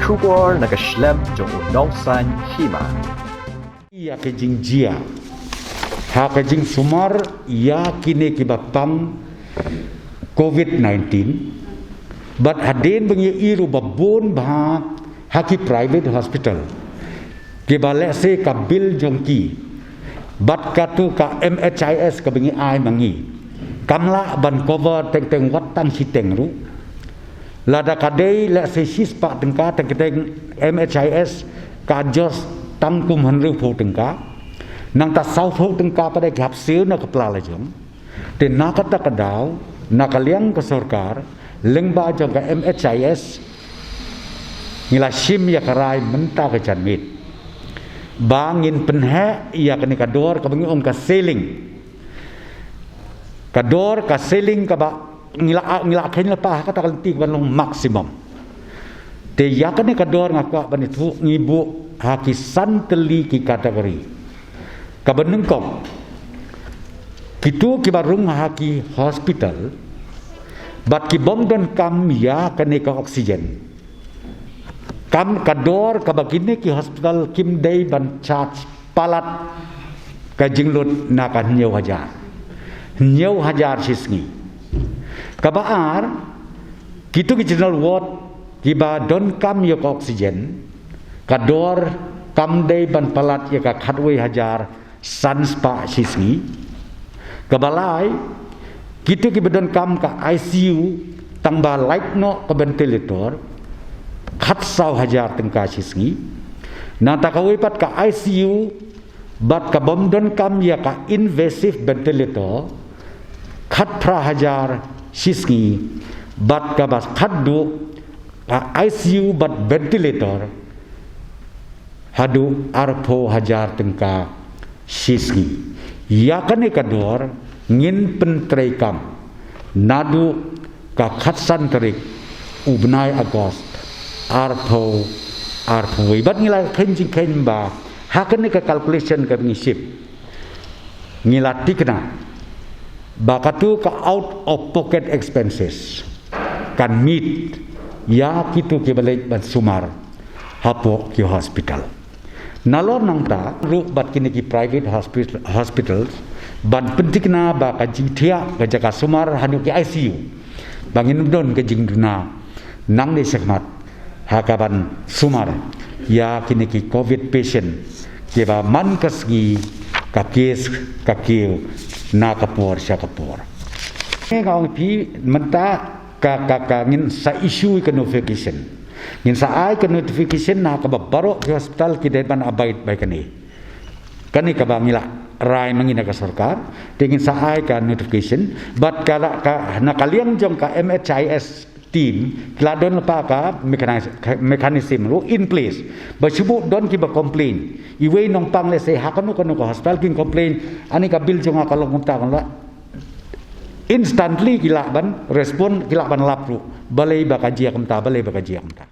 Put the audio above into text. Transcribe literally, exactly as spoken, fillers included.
Khubor na ka shlem jong u Nongsaiñ Hima. Ïa ka jingjia ha ka jingsumar ïa kine kiba pang covid nineteen. Bad hadien ba ngi ïohi ruh ba bun bha ha ki private hospital kiba lehse ka bill jong ki bad katu ka M H I S kaba ngi ai ma ngi kam lah ban cover teng teng wat tang shiteng ruh. Lada ka dei lehse shispah tyngka, teng teng M H I S ka adjust tang kum hynriewphew tyngka. Nangta sawphew tyngka pat ki hap siew na ka pla la jong. Te na kata ka daw, na ka liang ka sorkar lyngba jong ka M H I S, ngi la shim ïa ka rai mynta ka janmiet ba ngin pynheh ïa kane ka dor kaba ngi ong ka ceiling. Ka dor ka ceiling kaba ngi la, ngi la kheiñ lypa ha kata ka lynti kaba long maximum. Te ïa kane ka dor nga kwah ban ïathuh ngi buh ha ki san tylli ki category. Kaba nyngkong, kitu kiba rung ha ki hospital bad kibym donkam ïa kane ka oxygen. Kam ka dor kaba kine ki hospital kim dei ban charge palat ka jinglut na ka hynñiew hajar. Hynñiew hajar shi sngi. Kaba ar, kitu ki general ward kiba donkam ïa ka oxygen, ka dor kam dei ban palat ïa ka khatwei hajar san spah shi sngi. Kaba lai, kitu kiba donkam ka I C U tang ba lait noh ka ventilator, khatsaw hajar tyngka shi sngi. Nangta kawei pat ka I C U bad kabym donkam ïa ka invasive ventilator, khatphra hajar shi sngi. Bad kaba khatduh, ka I C U bad ventilator, haduh arphew hajar tyngka shi sngi. Ïa kane ka dor ngin pyntreikam naduh ka khatsan tarik u bnai August arphew arphew wei. Bad ngi la kheiñ jingkheiñ ba ha kane ka calculation kaba ngi shim, ngi la tikna ba katu ka out of pocket expenses kan meet ïa kitu kiba leit ban sumar hapoh ki hospital. Nalor nangta ruh bad kine ki private hospital, hospitals ban pyntikna ba ka jingthiah ka jaka sumar haduh ki I C U ba ngin don ka jingduna nangne shakhmat ha kaban sumar ïa kine ki covid patient kiba man ka sngi ka case ka kiew na ka por sha ka por. Nga ong phi mynta ka, ka, ka ngin sa issue ka notification. Ngin sa ai ka notification na kaba baroh ki hospital ki dei ban abide by kane. Kane kaba ngi la rai ma ngi na ka sorkar, te ngin sa ai ka notification bad ka, ka na ka liang jong ka M H I S team ki la don lypa ka mechanis-, mechanism ruh in place. Ba shu buh don kiba complain, iwei nongpang lehse ha kano kano ka hospital kin complain, ani ka bill jong nga ka long kumta kumta. Instantly ki lah ban respond, ki lah ban lap ruh. Balei ba ka jia kumta, balei ba ka jia kumta.